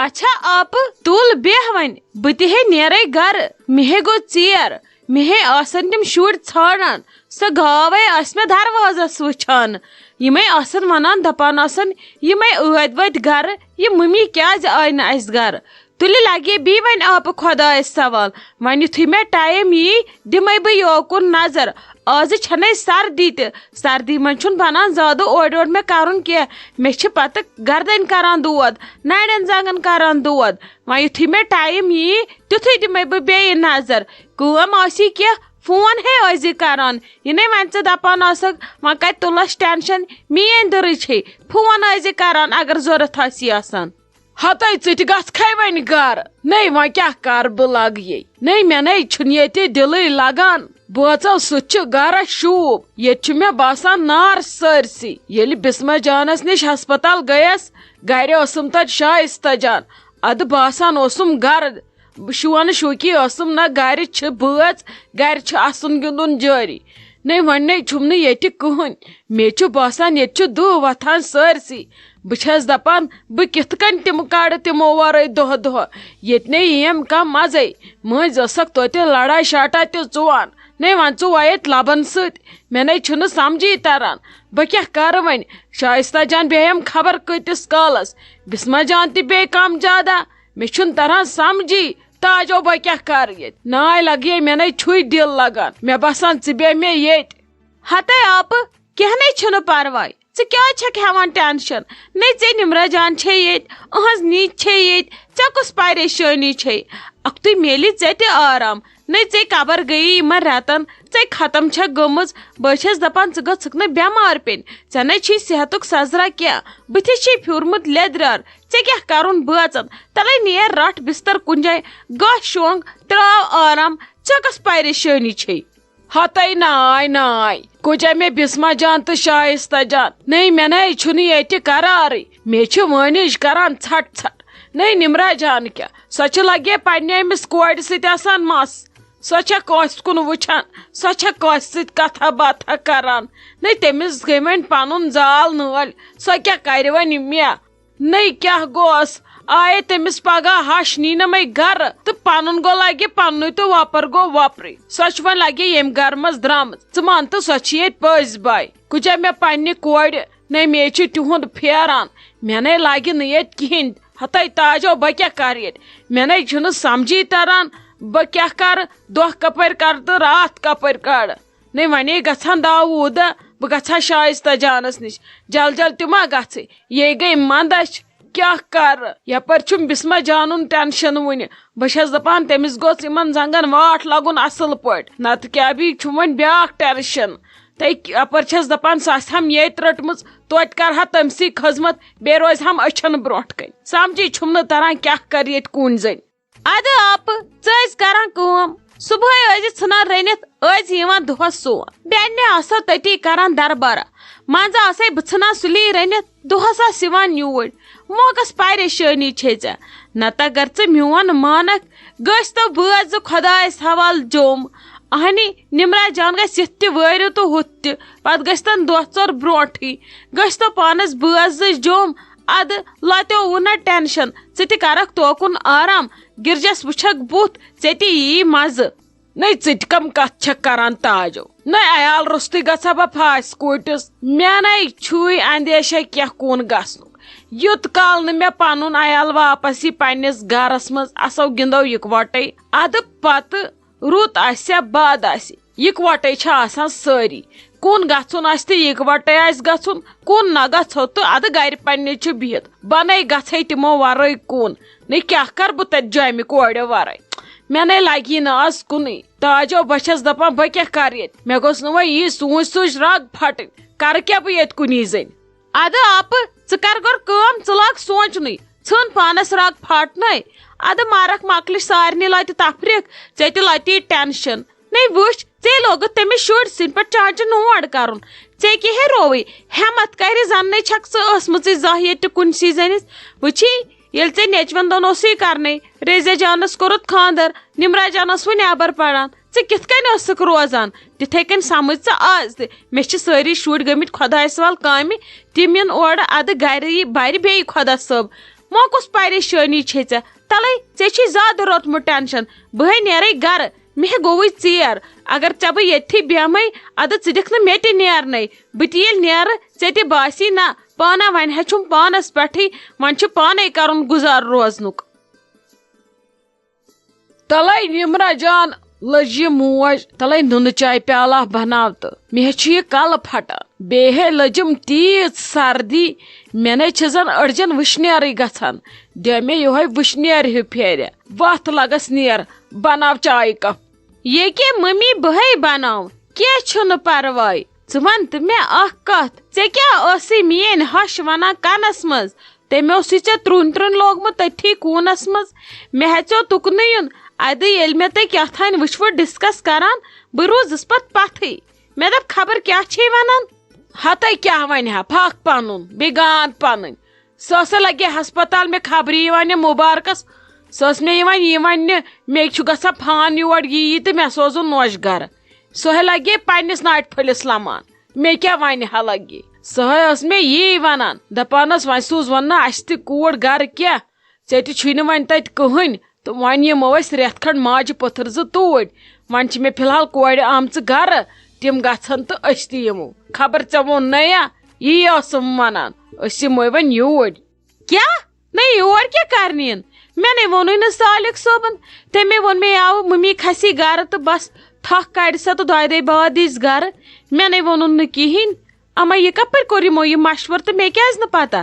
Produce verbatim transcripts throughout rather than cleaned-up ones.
اچھا آپہٕ، تُل بیٚہہ وۄنۍ، بہٕ تہِ ہے نیرے گرٕ، مےٚ ہے گوٚو ژیر، مےٚ ہے آسن تِم شُرۍ ژھانڈان، سۄ گاو ہے آسہِ مےٚ دروازس وٕچھان۔ یِمے آسن ونان، دپان آسن، یِمے ٲدۍ وٲدۍ گرٕ، یہِ مٔمی کیازِ آیہِ نہٕ اسہِ گرٕ؟ تُلہِ لگے بیٚیہِ وۄنۍ آپہٕ خۄدایس سوال۔ وۄنۍ یُتھُے مےٚ ٹایم یی، دِمے بہٕ یوکُن نظر۔ آزٕ چھنَے سردی تہِ، سردی منٛز چھُنہٕ بنان زیادٕ اورٕ یورٕ مےٚ کرُن کینٛہہ۔ مےٚ چھِ پتہٕ گردنۍ کران دود، نرٮ۪ن زنٛگن کران دود۔ وۄنۍ یُتھُے مےٚ ٹایم یی، تیُتھُے دِمے بہٕ بیٚیہِ نظر۔ کٲم آسی کینٛہہ، فون ہے ٲسۍ زِ کران۔ یہِ نے وۄنۍ ژٕ دپان ٲسکھ، وۄنۍ کتہِ تُلس ٹینشن؟ میٲنۍ دٕرٕے چھے، فون ٲسۍ زِ کران اگر ضروٗرت آسی آسان۔ ہتے ژٕ تہِ گژھکھے وۄنۍ گرٕ۔ نے وۄنۍ کیٛاہ کرٕ بہٕ لگہٕ یے۔ نے مےٚ نے چھُنہٕ ییٚتہِ دِلٕے لگان۔ بٲژو سۭتۍ چھُ گرس شوٗب۔ ییٚتہِ چھُ مےٚ باسان نار سٲرسٕے۔ ییٚلہِ بسمہ جانس نِش ہسپتال گٔیس، گرِ ٲسٕم تتہِ شایستہ جان۔ ادٕ باسان اوسُم گرٕ۔ بہٕ شونہٕ شوکی ٲسٕم نہ گرِ چھِ بٲژ، گرِ چھُ اسُن گِنٛدُن جٲری۔ نے وۄنۍ نے چھُم نہٕ ییٚتہِ کٕہٕنۍ۔ مےٚ چھُ باسان ییٚتہِ چھُ دُہ وۄتھان سٲرسٕے۔ بہٕ چھَس دَپان، بہٕ کِتھ کٔنۍ تِم کَڑٕ تِمو وَرٲے دۄہ دۄہ؟ ییٚتہِ نے یِیَم کانٛہہ مَزَے۔ مٔنٛزۍ ٲسَکھ توتہِ لَڑاے شاٹا تہِ ژُوان۔ نے وۄنۍ ژُوا ییٚتہِ لَبَن سۭتۍ۔ مےٚ نے چھُنہٕ سَمجھی تَران، بہٕ کیٛاہ کَرٕ وۄنۍ؟ شایستہ جان بیٚہیَم خبر کۭتِس کالَس۔ بِسما جان تہِ بیٚیہِ کَم زیادہ۔ مےٚ چھُنہٕ تَران سَمجھی، تاجو بہٕ کیٛاہ کَرٕ ییٚتہِ؟ ناے لَگیے مےٚ نے چھُے دِل لَگان۔ مےٚ باسان ژٕ بیٚہہ مےٚ ییٚتہِ۔ ہتے آپہٕ، کینٛہہ نے چھُنہٕ پرواے۔ ژٕ کیٛازِ چھکھ ہٮ۪وان ٹینشن؟ نے ژےٚ نمرہ جان چھے ییٚتہِ، أہنٛز نِچ چھے ییٚتہِ، ژےٚ کُس پریشٲنی چھے؟ اکھتُے میلہِ ژےٚ تہِ آرام۔ نے ژےٚ قبر گٔیی یِمن رٮ۪تن، ژےٚ ختم چھکھ گٔمٕژ۔ بہٕ چھس دپان ژٕ گٔژھکھ نہٕ بٮ۪مار پیٚنۍ، ژےٚ نے چھُے صحتُک سزرا کینٛہہ، بٕتھِس چھے پھیوٗرمُت لیٚدریٛار، ژےٚ کیٛاہ کرُن بٲژن؟ تلے نیر رٹھ بستر کُنہِ جایہِ، گژھ شۄنٛگ، تراو آرام، ژےٚ کۄس پریشٲنی چھے؟ ہتے ناے ناے، کُجا مےٚ بسمہ جان تہٕ شایستہ جان۔ نے مےٚ نے چھُنہٕ ییٚتہِ قرارٕے۔ مےٚ چھِ وٲنِج کران ژھٹ ژھٹ۔ نے نمرہ جان کیٛاہ؟ سۄ چھِ لگے پننہِ أمِس کورِ سۭتۍ آسان مس۔ سۄ چھےٚ کٲنٛسہِ کُن وٕچھان، سۄ چھےٚ کٲنٛسہِ سۭتۍ کتھا باتھا کران۔ نے تٔمِس گٔے وۄنۍ پنُن زال نٲلۍ، سۄ کیٛاہ کرِ وۄنۍ مےٚ؟ نے کیٛاہ گوس؟ آیے تٔمِس پگاہ ہش، نی نہٕ مے گرٕ، تہٕ پنُن گوٚو لگہِ پننُے تہٕ وۄپر گوٚو وۄپرٕے۔ سۄ چھِ وۄنۍ لگہِ ییٚمہِ گرٕ منٛز درامٕژ۔ ژٕ مان تہٕ، سۄ چھِ ییٚتہِ پٔزۍ باے۔ کُجا مےٚ پننہِ کورِ، نے مے چھُ تِہُنٛد پھیران۔ مےٚ نے لگہِ نہٕ ییٚتہِ کِہیٖنۍ۔ ہتے تاجو، بہٕ کیٛاہ کرٕ ییٚتہِ؟ مےٚ نے چھُنہٕ سمجھی تران، بہٕ کیٛاہ کرٕ؟ دۄہ کپٲرۍ کرٕ تہٕ راتھ کپٲرۍ کڑٕ؟ نے ونے گژھان داوود، بہٕ گژھٕ ہا شایستہ جانس نِش۔ جل جل تہِ ما گژھٕ؟ یے گٔے مندچھ۔ کیٛاہ کرٕ؟ یپٲرۍ چھُم بسمہ جانُن ٹینشن وُنہِ۔ بہٕ چھس دپان، تٔمِس گوٚژھ یِمن زنگن واٹھ لگُن اصل پٲٹھۍ، نتہٕ کیٛاہ بیٚیہِ چھُم وۄنۍ بیٛاکھ ٹینشن۔ تہٕ یپٲرۍ چھس دپان، سۄ آسہِ ہم ییٚتہِ رٔٹمٕژ، توتہِ کرٕ ہا تٔمۍ سٕے خدمت، بیٚیہِ روزِ ہم أچھن برونٛٹھ کنہِ۔ سمجھی چھُم نہٕ تران، کیٛاہ کرٕ ییٚتہِ کوٗنۍ زٔنۍ۔ ادٕ آپہٕ، ژٕ ٲسۍ کران کٲم، صبحٲے ٲسۍ زِ ژھٕنان رٔنِتھ، ٲسۍ زِ یِوان دۄہس سون۔ بیٚنہِ آسو تٔتی کران دربارہ، منٛزٕ آسے بہٕ ژھٕنان سُلی رٔنِتھ، دۄہس آس یِوان یوٗرۍ۔ موقعس پریشٲنی چھے ژےٚ، نتہٕ اگر ژٕ میون مانکھ، گٔژھۍ تو بٲژ زٕ خۄدایس حوال جوٚم۔ اہنی، نمرہ جان گژھِ یِتھ تہِ وٲرِو تہٕ ہُتھ تہِ، پتہٕ گژھِ تن دۄہ ژور برونٹھٕے۔ گٔژھۍ تو پانس بٲژ زٕ جوٚم۔ ادٕ لتیو وُنہ ٹینشن، ژٕ تہِ کرکھ توکُن آرام، گرجس وٕچھکھ بُتھ، ژےٚ تہِ یی مزٕ۔ نے ژٕ تہِ کم کتھ چھکھ کران تاجو؟ نے عیال روٚستُے گژھا بہٕ پھاسہِ کوٗٹِس؟ مےٚ نے چھُے اندیشہ کینٛہہ کُن گژھنُک۔ یوٚت کال نہٕ مےٚ پنُن عیال واپس یی پننِس گرس منٛز، اسو گِنٛدو یکوٹے۔ ادٕ پتہٕ رُت آسہِ یا بد آسہِ، یکوٹے چھِ آسان سٲری۔ کُن گژھُن آسہِ تہٕ یکوٹے آسہِ گژھُن، کُن نہ گژھو تہٕ ادٕ گرِ پننہِ چھِ بِہِتھ۔ بنے گژھے تِمو ورٲے کُن۔ نے کیٛاہ کر بہٕ تتہِ جامہِ کورِ ورٲے؟ مےٚ نے لگی نہٕ از کُنُے۔ تاجو، بہٕ چھس دپان، بہٕ کیٛاہ کرٕ ییٚتہِ؟ مےٚ گوٚژھ نہٕ وۄنۍ یی سوٗنچ سوٗنچ رگ پھٹٕنۍ۔ کرٕ کیٛاہ بہٕ ییٚتہِ کُنی زٔنۍ؟ ادٕ آپہٕ، ژٕ کر گۄڈٕ کٲم، ژٕ لاگ سونٛچنُے۔ ژھٕن پانس رگ پھٹنَے۔ ادٕ مارکھ مۄکلہِ سارنٕے لتہِ تفریٖق، ژےٚ تہِ لتی ٹینشن۔ نے وٕچھ، ژےٚ لوگُتھ تٔمِس شُرۍ سٕنٛدۍ پٲٹھۍ چانچہِ نوڈ کرُن۔ ژےٚ کیٛاہ ہے رووٕے؟ ہٮ۪متھ کرِ، زنہٕ نے چھکھ ژٕ ٲسمٕژٕے زانٛہہ ییٚتہِ کُنسٕے زٔنِس۔ وٕچھی، ییٚلہِ ژےٚ نیٚچوٮ۪ن دۄن اوسُے کرنَے، رزیا جانس کوٚرُتھ خانٛدر، نمرہ جانس وُنہِ نٮ۪بر پران۔ ژٕ کِتھ کٔنۍ ٲسٕکھ روزان؟ تِتھے کٔنۍ سمجھ ژٕ آز تہِ۔ مےٚ چھِ سٲری شُرۍ گٔمٕتۍ خۄدایس حوال کامہِ، تِم یِن اورٕ، ادٕ گرِ یی بَرِ بیٚیہِ خۄدا صٲب۔ وۄنۍ کۄس پریشٲنی چھے ژےٚ؟ تلے، ژےٚ چھے زیادٕ روٚتمُت ٹینشن۔ بہٕ ہے نیرے گرٕ، مےٚ ہے گوٚوُے ژیر۔ اگر ژےٚ بہٕ ییٚتھی بیٚہمے، ادٕ ژٕ دِکھ نہٕ مےٚ تہِ نیرنَے۔ بہٕ تہِ ییٚلہِ نیرٕ، ژےٚ تہِ باسی نہ، پانہ وۄنۍ ہے چھُم پانس پٮ۪ٹھٕے، وۄنۍ چھُ پانے کرُن گُزار روزنُک۔ تلے نمرہ جان، لٔج یہِ موج، تلے نُنہٕ چاے پیالہ بناو تہٕ مےٚ چھُ یہِ کلہٕ پھٹان۔ بیٚیہِ ہے لٔجِم تیٖژ سردی، مےٚ نے چھِ زن أڈجن وٕشنیرٕے گژھان۔ دِ مےٚ یِہوٚے وٕشنیر ہیوٗ پھیرِ، وتھ لگس نیر، بناو چایہِ کپ۔ ییٚکیٛاہ مٔمی بہے بناو، کینٛہہ چھُنہٕ پرواے۔ ژٕ وَن تہٕ مےٚ اکھ کتھ، ژےٚ کیٛاہ ٲسٕے میٛٲنۍ ہش ونان کنس منٛز؟ تٔمۍ اوسُے ژےٚ ترُن ترُن لوگمُت تٔتھی کوٗنس منٛز۔ مےٚ ہیژیو تُکنُے یُن۔ ادٕ ییٚلہِ مےٚ تۄہہِ کیٛاہ تھانۍ وٕچھوٕ ڈسکس کران، بہٕ روٗزٕس پتہٕ پتھٕے۔ مےٚ دوٚپ، خبر کیٛاہ چھے ونان؟ ہتے کیٛاہ ونہِ ہا، پھکھ پنُن، بیٚیہِ گانٛد پنٕنۍ۔ سۄ ہسا لگہِ ہسپتال، مےٚ خبری یِوان یہِ مُبارکس۔ سۄ ٲس مےٚ یِوان یی وننہِ، مےٚ چھُ گژھان فان یور یی یی تہٕ مےٚ سوزُن نوش گرٕ۔ سۄ ہے لگہِ پننِس ناٹہِ پھٔلِس لمان۔ مےٚ کیٛاہ ونہِ ہا لگہِ؟ سۄ ہے ٲس مےٚ یی ونان، دپان ٲس، "وۄنۍ سوز وننہٕ اسہِ تہِ کوٗر گرٕ کیٛاہ؟ ژےٚ تہِ چھُے نہٕ وۄنۍ تتہِ کٕہٕنۍ۔ تہٕ وۄنۍ یِمو أسۍ رٮ۪تھ کھنٛڈ ماجہِ پٔتھٕر زٕ توٗرۍ۔ وۄنۍ چھِ مےٚ فی الحال کورِ آمژٕ گرٕ، تِم گژھن تہٕ أسۍ تہِ یِمو۔ خبر ژےٚ ووٚن نَیا، یی ٲسٕم ونان، أسۍ یِمو وۄنۍ یوٗرۍ۔" کیٛاہ؟ نَے یور کیٛاہ کرنہِ یِن؟ مےٚ نے ووٚنُے نہٕ سالِک صٲبن۔ تٔمۍ ووٚن مےٚ یاوٕ مٔمی کھسی گرٕ تہٕ بس تھکھ کڑِ سا تہٕ دۄیہِ دۄہہِ بعد یِیٖزِ گرٕ۔ مےٚ نے ووٚنُن نہٕ کِہیٖنۍ۔ اما یہِ کپٲرۍ کوٚر یِمو یہِ مشورٕ تہٕ مےٚ کیٛازِ نہٕ پتہ؟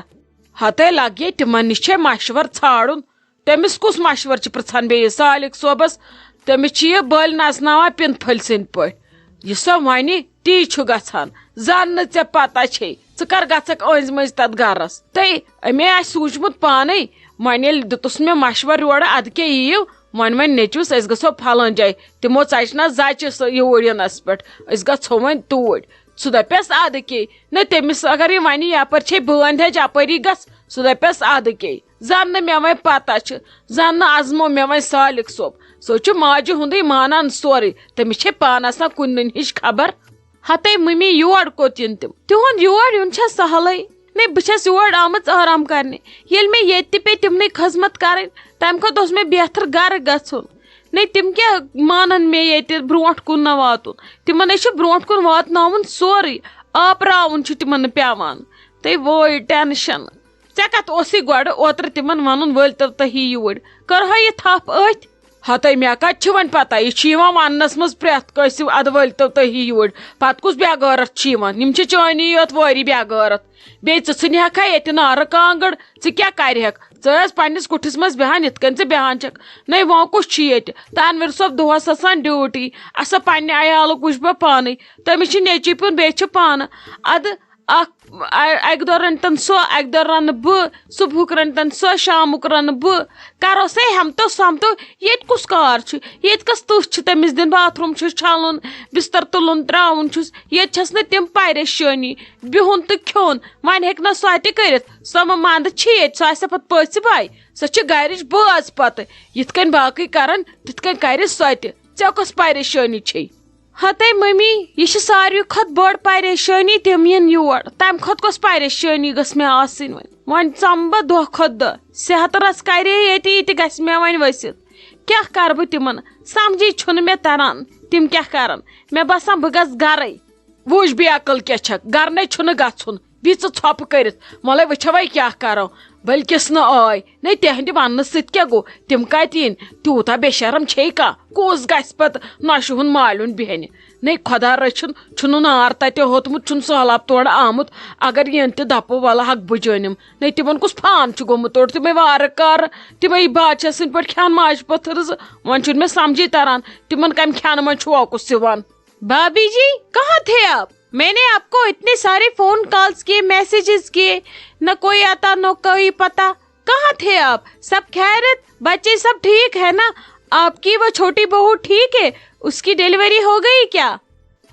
ہتے لگے تِمن نِش چھے مشورٕ ژھانڈُن۔ تٔمِس کُس مشورٕ چھُ پرژھان بیٚیہِ سالِک صٲبس؟ تٔمِس چھِ یہِ بٔلۍ نژناوان پِن پھٔلۍ سٕنٛدۍ پٲٹھۍ۔ یہِ سۄ ونہِ، تی چھُ گژھان۔ زن نہٕ ژےٚ پتہ چھے، ژٕ کر گژھکھ أنٛزۍ مٔنٛزۍ تتھ گرس؟ تہٕ أمۍ آسہِ سوٗنچمُت پانے، وۄنۍ ییٚلہِ دیُتُس مےٚ مشورٕ یورٕ، ادٕ کیٛاہ یِیِو، وۄنۍ ونہِ نیٚچوِس، أسۍ گژھو پھلٲنۍ جایہِ۔ تِمو ژچہِ نہ زچہِ سۄ یوٗرۍ یِنس پٮ۪ٹھ، أسۍ گژھو وۄنۍ توٗرۍ۔ سُہ دپٮ۪س ادٕ کے، نہ تٔمِس اگر یہِ ونہِ یپٲرۍ چھے بٲنۍ ہیٚچھ اپٲری گژھ، سُہ دپٮ۪س ادٕ کے۔ زن نہٕ مےٚ وۄنۍ پتہ چھِ، زن نہٕ ازمو مےٚ وۄنۍ سالِک صٲب۔ سُہ چھُ ماجہِ ہُنٛدُے مانان سورُے، تٔمِس چھے پانہٕ آسان کُنہِ نُنہِ ہِش خبر۔ ہتے مٔمی یور کوٚت یِن تِم؟ تِہُنٛد یور یُن چھا سہلٕے؟ نے بہٕ چھَس یور آمٕژ آرام کرنہِ۔ ییٚلہِ مےٚ ییٚتہِ تہِ پیٚیہِ تِمنٕے خدمت کرٕنۍ، تَمہِ کھۄتہٕ اوس مےٚ بہتر گرٕ گژھُن۔ نے تِم کیٛاہ مانن مےٚ ییٚتہِ برونٛٹھ کُن نہ واتُن؟ تِمن ہے چھُ برونٛٹھ کُن واتناوُن سورُے، آپراوُن چھُ تِمن پٮ۪وان۔ تہٕ وٲے ٹینشن۔ ژےٚ کتھ اوسُے گۄڈٕ اوترٕ تِمن ونُن، "ؤلۍ تو تُہی یوٗرۍ"؟ کٔرہا یہِ تھپھ أتھۍ۔ ہتے مےٚ کتہِ چھِ وۄنۍ پتہ، یہِ چھُ یِوان وننس منٛز پرٛٮ۪تھ کٲنٛسہِ، "ادٕ ؤلۍ تو تُہی یوٗرۍ"۔ پتہٕ کُس بے غٲرت چھُ یِوان؟ یِم چھِ چٲنی یوت وٲری بے غٲرت۔ بیٚیہِ ژٕ ژھٕنہِ ہکھا ییٚتہِ نارٕ کانٛگٕر، ژٕ کیٛاہ کرِہکھ؟ ژٕ ٲس پننِس کُٹھِس منٛز بیٚہان یِتھ کٔنۍ ژٕ بیٚہان چھکھ۔ نے وۄنۍ کُس چھُ ییٚتہِ؟ تنویر صٲب دۄہس آسان ڈیوٹی، اسا پننہِ عیالُک وٕچھِ بہٕ پانے۔ تٔمِس چھُ نیٚچی پیوٚن، بیٚیہِ چھُ پانہٕ۔ ادٕ اکھ، ا-، اکہِ دۄہ رٔنتن سۄ، اکہِ دۄہ رنہٕ بہٕ، صبحُک رٔنتن سۄ، شامُک رنہٕ بہٕ۔ کرو سے ہمتو سمتو، ییٚتہِ کُس کار چھُ؟ ییٚتہِ کس تٕژھ چھِ تٔمِس دِنۍ؟ باتھ روٗم چھُس چھلُن، بستر تُلُن تراوُن چھُس، ییٚتہِ چھس نہٕ تِم پریشٲنی، بِہُن تہٕ کھیوٚن۔ وۄنۍ ہیٚکہِ نہ سۄ تہِ کٔرِتھ، سۄ ما منٛدٕ چھِ ییٚتہِ، سۄ آسہِ پتہٕ پٔژھۍ بے، سۄ چھِ گرِچ بٲژ پتہٕ، یِتھ کٔنۍ باقٕے کرن تِتھ کٔنۍ کرِ سۄ تہِ۔ ژےٚ کۄس پریشٲنی چھے؟ ہتے ممی، یہِ چھِ ساروی کھۄتہٕ بٔڑ پریشٲنی، تِم یِن یور۔ تَمہِ کھۄتہٕ کۄس پریشٲنی گٔژھ مےٚ آسٕنۍ وۄنۍ؟ وۄنۍ ژَمہٕ بہٕ دۄہ کھۄتہٕ دۄہ۔ صحت رژھ کرے ییٚتہِ، یہِ تہِ گژھِ مےٚ وۄنۍ ؤسِتھ۔ کیٛاہ کرٕ بہٕ تِمن؟ سمجھے چھُنہٕ مےٚ تران، تِم کیٛاہ کرن۔ مےٚ باسان، بہٕ گژھٕ گرے۔ وٕچھ بے عقل کیٛاہ چھکھ، گرنے چھُنہٕ گژھُن۔ بیٚیہِ ژٕ ژھۄپہٕ کٔرِتھ، وۄلے وٕچھو وۄنۍ کیٛاہ کرو۔ بلکِس نہٕ آے۔ نے تِہنٛدِ وننہٕ سۭتۍ کیٛاہ گوٚو؟ تِم کتہِ یِن؟ تیوٗتاہ بے شرم چھے کانٛہہ؟ کُس گژھِ پتہٕ نۄشہِ ہُنٛد مالِیُن بیٚہنہِ؟ نے خۄدا رٔچھِن، چھُنہٕ نار تتہِ ہوتمُت، چھُنہٕ سہلاب تورٕ آمُت۔ اگر یِن تہِ دپو، ولہٕ حق بہٕ جٲنِم۔ نے تِمن کُس فان چھُ گوٚمُت تورٕ؟ تِمے وارٕ کارٕ، تِمے بادشاہ سٕنٛدۍ پٲٹھۍ کھٮ۪ن ماجہِ پٔتھٕر زٕ۔ وۄنۍ چھُنہٕ مےٚ سمجھے تران، تِمن کمہِ کھٮ۪نہٕ منٛز چھُ اوکُس یِوان۔ بھابھی جی، کہاں تھے آپ؟ میں نے آپ کو اتنے سارے فون کالز کیے، میسجز کیے، نہ کوئی آتا، نہ کوئی پتا۔ کہاں تھے آپ؟ سب خیریت؟ بچے سب ٹھیک ہے نا؟ آپ کی وہ چھوٹی بہو ٹھیک ہے؟ اس کی ڈیلیوری ہو گئی کیا؟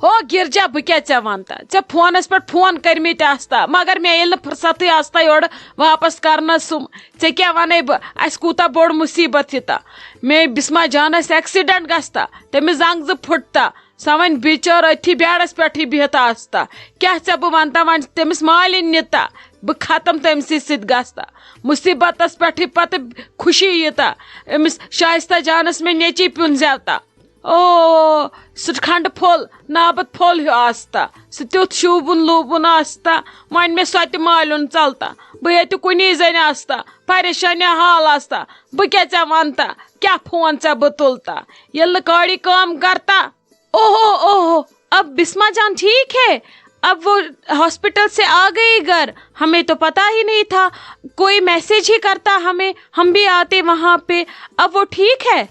ہو گرجا، بہٕ کیٛاہ ژےٚ ونہٕ تا؟ ژےٚ فونس پٮ۪ٹھ فون کٔرمٕتۍ آستا، مگر مےٚ ییٚلہِ نہٕ فرصتٕے آستا یورٕ واپس کرنس سُم، ژےٚ کیٛاہ ونَے بہٕ؟ اسہِ کوٗتاہ بوٚڑ مصیبت یہِ تا۔ مےٚ بسما جانس ایکسیڈنٹ گژھِ تا، تٔمِس زنٛگ زٕ پھُٹ تا، سۄ وۄنۍ بِچٲر أتھی بیڈس پٮ۪ٹھٕے بِہِتھ آستا۔ کیٛاہ ژےٚ بہٕ ونتا، وۄنۍ تٔمِس مالِنۍ نِتا، بہٕ ختم تٔمسٕے سۭتۍ گژھتا۔ مُصیبتس پٮ۪ٹھٕے پتہٕ خوشی ییٖتا۔ أمِس شایستہ جانس مےٚ نیٚچی پیوٚن زٮ۪وتا۔ او، سُہ کھنڈٕ پھوٚل، نابت پھوٚل ہیوٗ آستا۔ سُہ تیُتھ شوٗبوُن لوٗبوُن آستا۔ وۄنۍ مےٚ سۄ تہِ مالیُن ژلتا۔ بہٕ ییٚتہِ کُنی زٔنۍ آستا، پریشانہِ حال آستا۔ بہٕ کیٛاہ ژےٚ ونتا، کیٛاہ فون ژےٚ بہٕ تُلتا؟ ییٚلہِ نہٕ کاڑی کٲم کرتا۔ اوہو، اوہو، اب بسمہ جان ٹھیک ہے؟ اب وہ ہاسپٹل سے آ گئی گھر؟ ہمیں تو پتا ہی نہیں تھا، کوئی میسج ہی کرتا ہمیں، ہم بھی آتے وہاں پہ۔ اب وہ ٹھیک ہے؟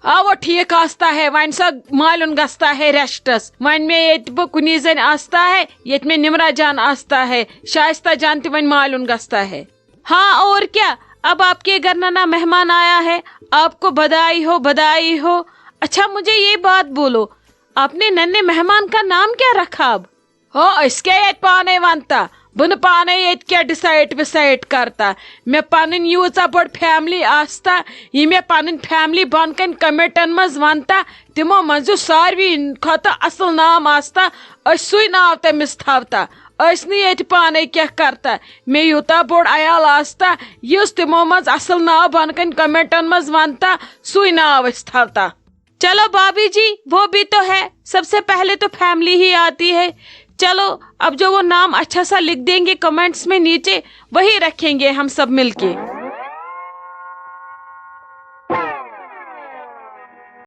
آ، وہ ٹھیک آستا ہے، وۄنۍ سۄ مالیُن گژھتا ہے ریسٹس۔ وۄنۍ مےٚ ییٚتہِ بہٕ کُنی زٔنۍ آستا ہے، ییٚتہِ مےٚ نمرہ جان آستا ہے، شایستہ جان تہِ وۄنۍ مالیُن گژھتا ہے۔ ہاں، اور کیا؟ اب آپ کے گھر نہ نہ مہمان آیا ہے، آپ کو بدائی ہو، بدائی ہو۔ اچھا، مجھے یہ بات بولو، آپ نے ننے مہمان کا نام کیا رکھا اب؟ ہو، أسۍ کیٛاہ ییٚتہِ پانے ونتا؟ بہٕ نہٕ پانے ییٚتہِ کیٛاہ ڈِسایڈ وِسایڈ کرتا۔ مےٚ پنٕنۍ ییٖژاہ بٔڑ فیملی آستا، یہِ مےٚ پنٕنۍ فیملی بۄن کَنۍ کمنٹن منٛز ونتا، تِمو منٛز یُس ساروی کھۄتہٕ اصل نام آستا، أسۍ سُے ناو تٔمِس تھاوتا۔ أسۍ نہٕ ییٚتہِ پانے کیٛاہ کرتا۔ مےٚ یوٗتاہ بوٚڑ عیال آستا، یُس تِمو منٛز اصل ناو بۄن کَنۍ کمنٹن منٛز ونتا، سُے ناو أسۍ تھاوتا۔ چلو بابی جی، وہ بھی تو ہے، سب سے پہلے تو فیملی ہی آتی ہے۔ چلو، اب جو وہ نام اچھا سا لکھ دیں گے کمنٹس میں نیچے، وہی رکھیں گے ہم سب مل کے۔